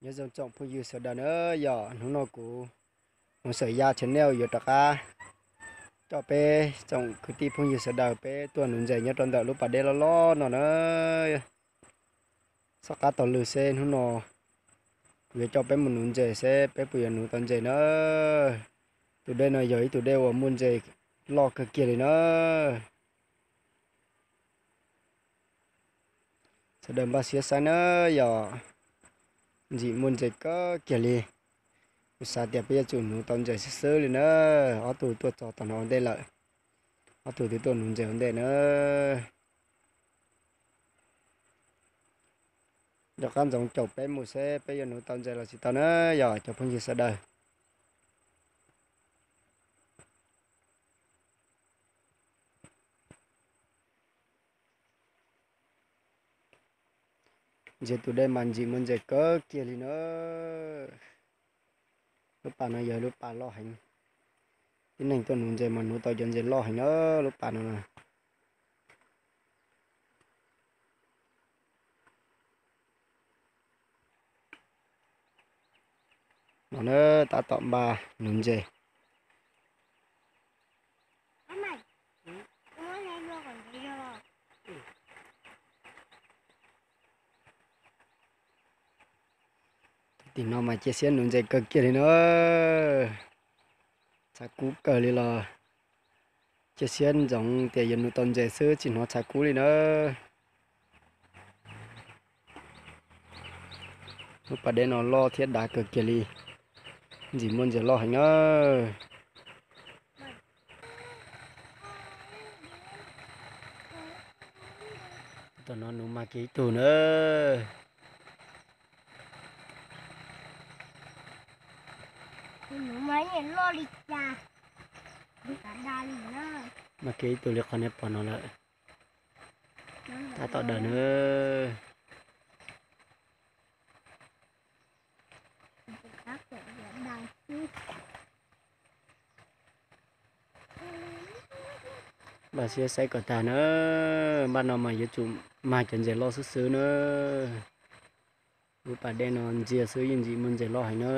Nyob zoo tsoom phooj ywg sawv daws na, yog hnub no kuv Hmoob Xawm Yaj channel yuav rov qab coj peb tsoom kwv tij phooj ywg sawv daws peb tuaj nuv ntses nyob rau ntawm lub pas dej loj loj no na. Soj qab taug lw seb hnub no kuv yuav coj peb mus nuv ntses seb peb puas yuav nuv tau ntses na. Tus dej no yog ib tug dej uas muaj ntses loj kawg kiag li na. Sawv daws npaj siab saib na, yog ntsim muaj ntses kawg kiag li. Kuv xav tias peb yuav tsum nuv tau ntses xwb xwb li na. Ob tug tuaj txog tom no ua ntej lawm, ob tug twb tuaj nuv ntses ua ntej na. Rov qab ntxoov caum peb mus seb peb yuav nuv tau ntses los tsis tau na, yog cov phooj ywg sawv daws. Ntsia tus dej mas ntsim muaj ntses kawg kiag li na. Lub pas no yog lub pas loj heev. Tib neeg tuaj nuv ntses mas nuv tau cov ntses loj heev na, lub pas no na. No na, tab tom npaj nuv ntses. Tim no mas cia siab nuv ntses kawg kiag li na. Tshav kub kawg li los cia siab ntsoov tias yuav nuv tau ntses xwb tsis hnov tshav kub li na. Lub pas dej no loj thiab dav kawg kiag li, ntsim muaj ntses loj heev na. Tom no nuv mas kiag ib tug na. Mas kiag ib tug li qhov nej pom no lawm. Tab tom daws na. Npaj siab saib kom tag na. Npaj no mas yuav tsum mag cov ntses loj xwb xwb na. Lub pas dej no ntsia xwb yeej ntsim muaj ntses loj heev na.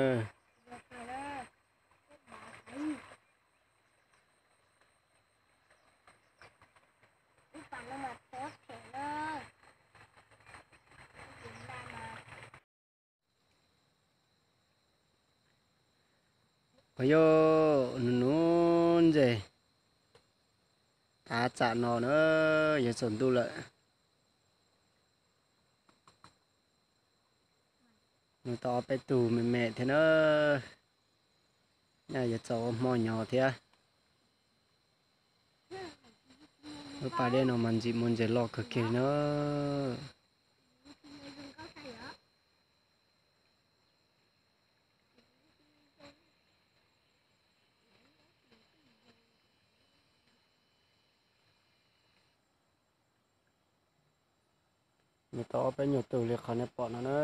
Qhov yog nuv nuv ntses tav tsam no na, yuav tsaus ntuj lawm. Nuv tau ob peb tug me me thiab na, nyaj yuav txaus ua hmo nyob thiab. Lub pas dej no mas ntsim muaj ntses loj kawg kiag na. Nws tau ob peb nyuag tus li qhov nej pom no na.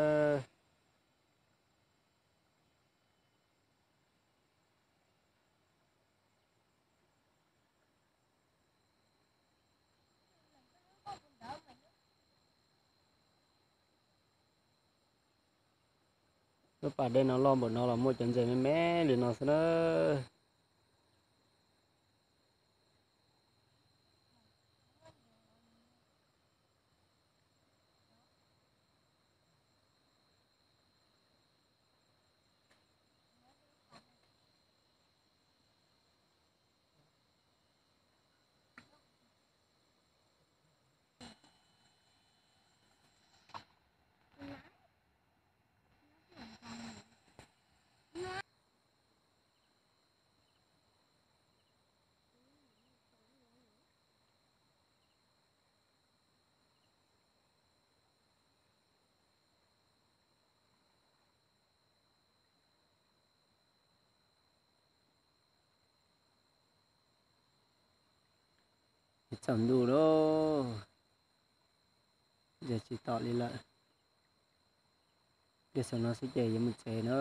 Lub pas dej no loj npaum no los muaj cov ntses me me li no xwb na. Tsaus ntuj lawm, ntses tsis tom li lawm. Ntses xaus no xwb ces yuav mus tsev na.